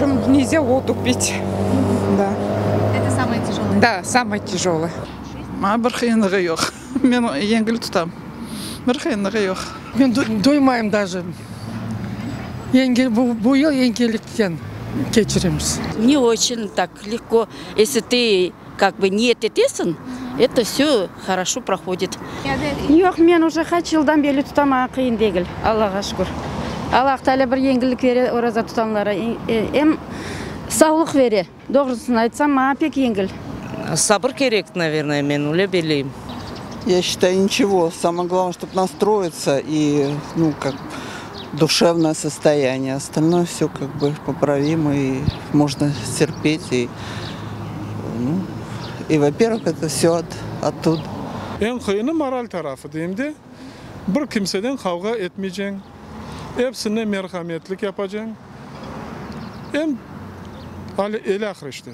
Причем нельзя воду пить. Да. Это самое тяжелое? Да, самое тяжелое. Maña bir qıyınlığı yoq. Men yengil tutam. Bir qıyınlığı yoq. Men duymayım даже. Yengil, bu yıl yengillikten keçiremiz. Не очень так легко. Если ты как бы niyet etesiñ, это все хорошо проходит. Yoq, men уже qaç yıldan berli tutam, maña qıyın degil, Allağa şükür. Allah Teala bir yengillik bere oraza tutanlara, em savlıq bere. Doğrusını aytsam, maña pek yengil. Sabır kerek, наверное, men öyle bileyim. Я считаю, ничего. Самое главное, чтобы настроиться и, ну, как душевное состояние. Остальное все как бы поправимо и можно терпеть. И, ну, и во-первых, это все оттуда. Eñ qıyını moral tarafı deyim de, bir kimseden qavğa etmeyceñ, episine merhametlik yapacağın, em ilâhre işte.